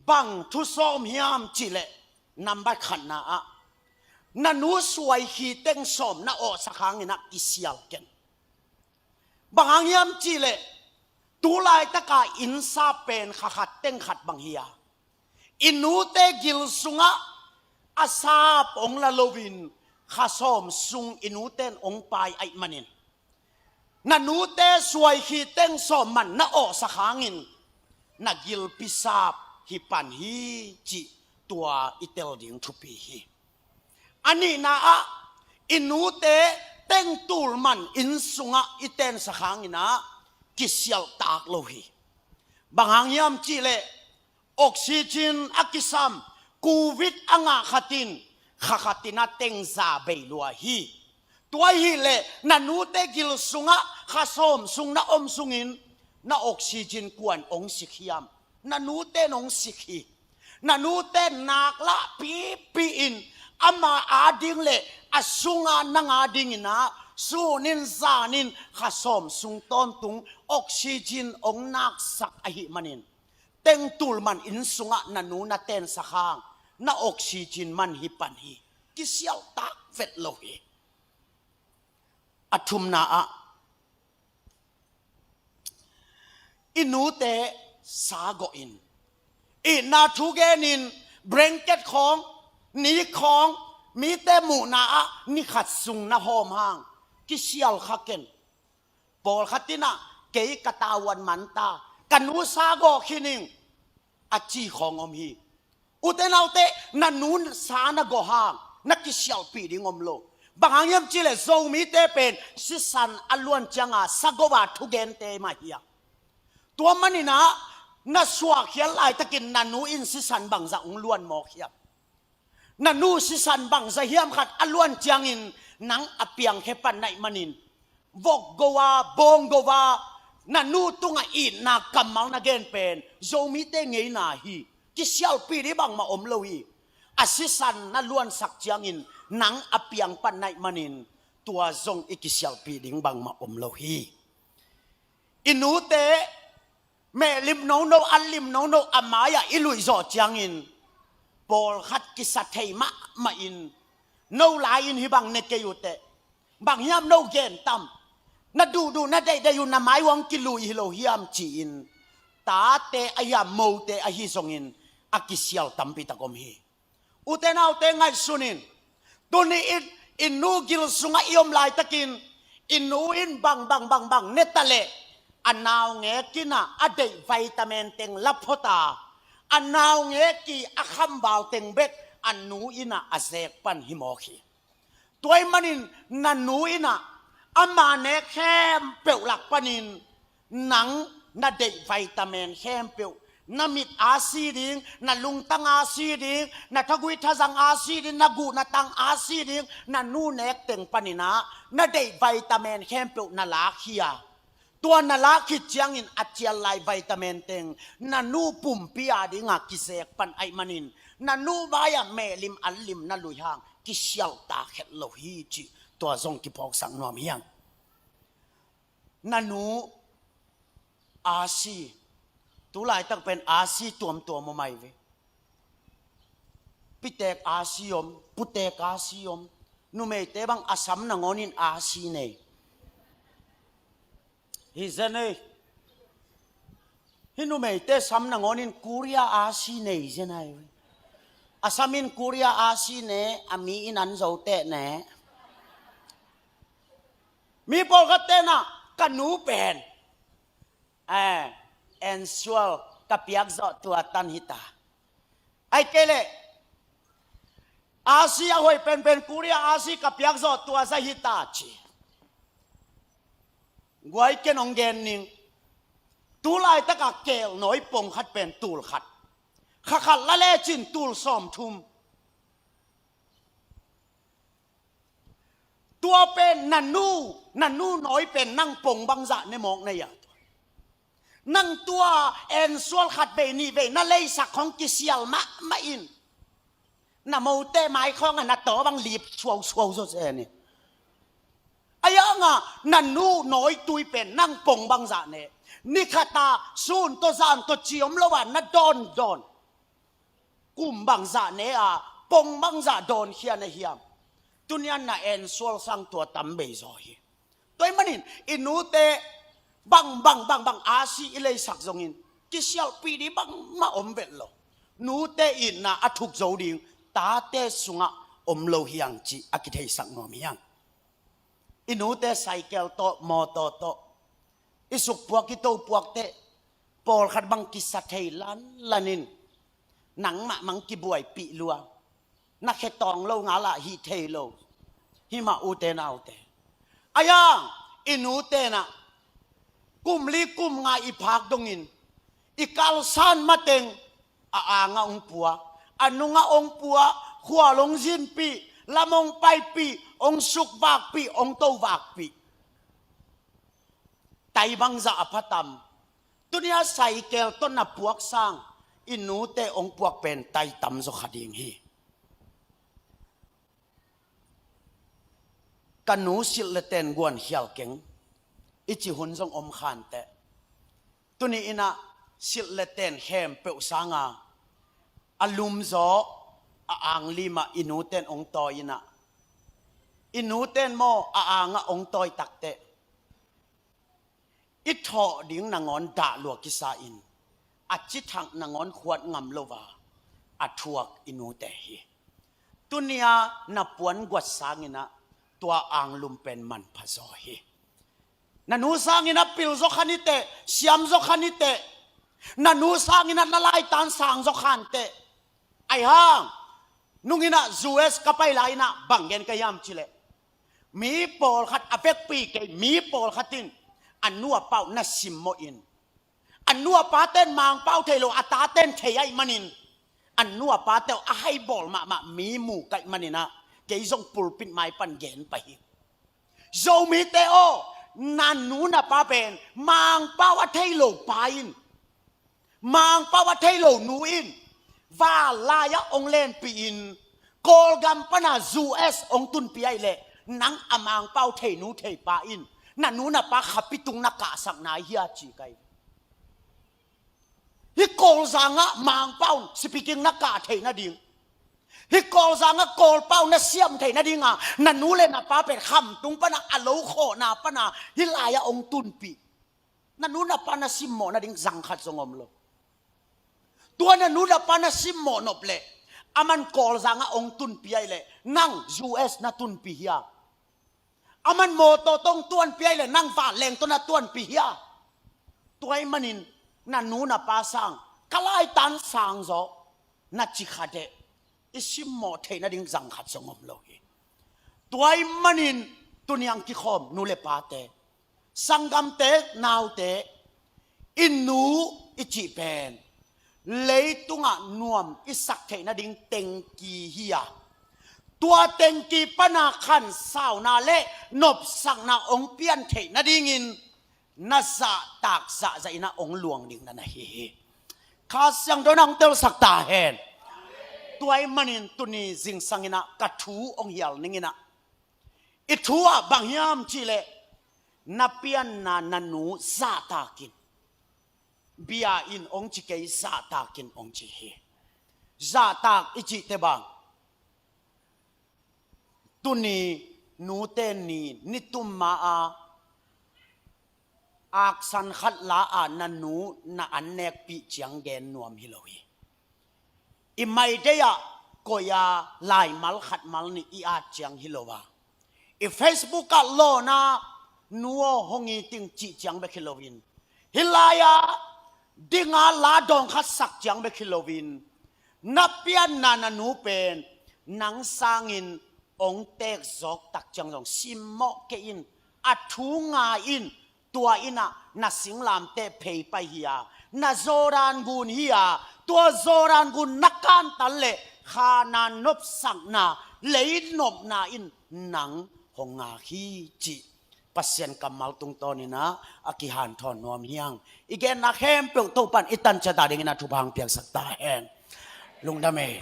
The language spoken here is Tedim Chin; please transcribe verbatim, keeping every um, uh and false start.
Bang thu sawm hiam cihleh, nambat khatna ah, na nu suai khi teng sawm na awhsak hangin ah kisial ken. Bang hang hiam cihleh, tu laitaka inn sap pen kha khat teng khat bang hi a, i nute gil sungah a sap hong la loin kha sawm sung i nute in hong pai ahih manin, na nute suai khi teng sawm man na awhsak hangin na gilpi sap hi pan hi, cih tua i tel ding thupi hi. A nihna ah, i nute teng tul man inn sungah i tensak hangin ah kisialhtak lo hi. Bang hang hiam cihleh, oxygen a kisam, covid a ngah khat in kha khat in ah teng za bei lua hi. Tua hileh na nute gil sungah kha sawm sung na om sungin na oxygen kuan hong sik hiam? Na nute in hong sik hi. Na nute nak lah pipi in ama ading le a sunga nang adingin ah sunin zanin kha sawm sung tawntung oxygen hong naksak ahih manin, teng tul man inn sungah na nu na tensak hang na oxygen man hi pan hi. Kisialhtak vet lo hi. A thumna ah, i nute sa gawhin, itna thu genin, blanket khawng, ni khawng, mite muhna ah ni khat sung na hawm hang kisial kha ken. Pawlkhat in ah, kei ka tavuan man ta, ka nu sa gawh khin ing, a ci khawng om hi. Ute naute, na nu sa na gawh hang na kisialhpih ding om lo. Bang hang hiam cihleh, Zomite pen sisan a luan cianga sa gawh a thugente mah hi a. Tua manin ah, na suahkhiat laitakin na nu in sisan bangzah hong luan mawk hiam? Na nu sisan bangzah hiam khat a luan ciangin nang a piangkhia pan na hih manin, vok go a, bawng go a, na nu tungah itna kammal na gen pen Zomite ngeina hi. Kisialhpih ding bangmah om lo hi. A sisan na luansak ciangin nang a piang pan na hih manin, tua zong i kisialhpih ding bangmah om lo hi. I nute mehlim nono, an lim nono a mai-ah i luih zawh ciangin, pawlkhat kisa thei mahmah in, no lai-in hih bang ne kei uh teh, bang hiam no gen tam, na duhduh na deihdeih uh na mai-uh hong kiluih hi lo hiam ci-in, tate ahi a, mote ahi zongin a kisial tampi tak om hi. Ute naute, ngaihsun in. Tuni in i nu gil sungah i om laitakin, i nu in bang bang bang bang ne ta leh, a naungek in ah a deih vitamin teng la phot a, a naungek i a khamval teng bek a nu in ah a zek pan hi mawk hi. Tua ahih manin na nu in ah ama nek khempeuh lak panin nang na deih vitamin khempeuh, na mit a si ding, na lungtang a si ding, na thagui thazang a si ding, na guh na tang a si ding, na nu nek teng panin ah na deih vitamin khempeuh na lak hi a. Tua na lak khit ciangin a cial lai vitamin teng na nu pumpi a dingah kizek pan ahih manin, na nu mai-ah mehlim an lim na luih hang kisialhtak het lo hi cih tua zong kiphawksak nuam hi hang. Na nu a si, tu laitak pen a si tuamtuam om ahi ve. Pitek a si om, putek a si om. Numeite bang a sam nangawnin a si nei. Hi zen ei. Hih numeite sam nangawnin Korea a si nei zen ahi ve. A sam in Korea a si ne, a mi in an zo teh ne. Mi pawlkhat ten ah, ka nu pen, eh, ensual ka piak zawh tua tan hi ta. Ahih kei leh, a si a hoih penpen Korea a si ka piak zawh tua zah hi ta ci. Guai, ken hong gen ning. Tu laitak a kelnawi pong khat pen tul khat, kha khat la lecin tul sawmthum. Tua pen na nu, na nu nawi pen nang pong bangzah ne mawk na hia? Nang tua ensual khat vei nih vei na leisak khawng kisial mahmah in, na mote mai khawng ah na taw bang lip suausuau zaw zen hi. Ahi hangah na nu nawitui pen nang pong bangzah ne. Ni khat a sun tawh zan tawh ci om lo a na dawndawn. kum bangzah ne a, pong bangzah dawnkhia na hiam? Tunian na ensual sang tua tam bei zaw hi. Tua ahih manin i nute bang bang bang bang a si i leisak zongin kisialhpih ding bangmah om vet lo. Nute itna a thuk zo ding tate sungah om lo hi hang cih a kitheisak nuam hi hang. I nute cycle tawh, mawtaw tawh i sukpuak, i topuak teh pawlkhat bang kisa thei lanlan in, nangmah mang kibuaipih lua, na khetawng lo ngal ah hih thei lo. Himah ute naute, a yang i nute nah kum li kum nga i phak dongin i kalsan mateng a angah hong pua, a nungah hong pua, khual hong zinpih, lam hong paipih, hong sukvakpih, hong tovakpih. Tai bangzah a phatam. Tunia cycle tawh na puak sang i nute hong puak pen tai tam zaw kha ding hi. Ka nu silh le ten guan khial keng i ci hun zong om khanteh, tuni inah silh le ten khempeuh sanga a lum zaw a anglim ah i nuten hong tawi inah, i nuten maw a angah hong tawi takteh i thawh ding nangawn dah lua kisa in, a cithang nangawn khuat ngam lo a a thuak i nute hi. Tunia na puan guat sanginah tua anglum pen manpha zaw hi. Na nu sanginah pil zaw kha niteh, siam zaw kha niteh. Na nu sanginah na laitan sang zaw khanteh. Aihang nunginah U S ka pai lai inah bang gen ka hiam cileh, mi pawlkhat a vekpi kei, mi pawlkhat in a nu a pa uh na simmawh in, a nu a paten Mangpau thei lo, a taten thei ahih manin a nu a pate uh a haibawl mahmah mi mu ka hih maninah kei zong pulpit mai pan gen pah hi. Zomite aw, na nu na pa pen Mangpau a thei lo pa in, Mangpau a thei lo nu in, val lai-ah hong lenpih in, Kawlgam pana U S hong tunpih ahih leh nang a Mangpau thei nu thei pa in na nu na pa khapi tung na kahsak nai hia ci ka hi. Hih Kawlzangah Mangpau sipiking na kah theih nading, hih Kawlzangah Kawlpau na siam theih nadinga na nu le na pa pen khamtung pana a lo khawhna pana hih lai-ah hong tunpih. Na nu na pa na simmawh nading zang khat zong om lo. Tua na nu na pa na simmawh nop leh aman Kawlzangah hong tunpih ahih leh nang U S na tunpih hia? Aman mawtaw tawh hong tuanpih ahih leh nang vanleng tawh na tuanpih hia? Tua ahih manin na nu na pa sang ka laitan sang zaw na ci kha teh i simmawh theih nading zang khat zong om lo hi. Tua ahih manin tuniang kikhawm nu le pate, sanggamte, naute, i nu i cih pen leitungah nuam i sak theih nading tengki hi a, tua tengki pana khansauna le nopsakna hong pian theih nadingin na zahtak zahzah inah hong luang ding na na hi hi. Kha Siangtho in hong telsak ta hen. Tua ahih manin tuni zingsang inah ka thu hong hial ning inah, i thu ah bang hiam cihleh na pianna na nu zahtakin, bia in hong ci kei, zahtakin hong ci hi. Zahtak i cihte bang, tuni nute ni, nitum ma a aksan khat la a na nu na an nekpih ciang gen nuam hi lo hi. I maidei ah koi a laimal khatmal nih i at ciang hi lo a, i Facebook ah lawna nu aw hong i ting cih ciang bek hi loin, hih lai-ah dinga la dawng khat sak ciang bek hi loin, na pianna na nu pen nang sangin hong teek zawk tak ciang zong simmawh kei in, a thu ngai in. Tua inah na singlamteh phei pai hi a, na Jordan gun hi a, tua Jordan gun na kantan leh Khanan nopsakna, lei nopna in nang hong ngak hi cih Pasian kammal tungtawn inah a kihanthawn nuam hi hang. I genna khempeuh Topan i tanciat a dingin a thupha hong piaksak ta hen. Lungdam ei.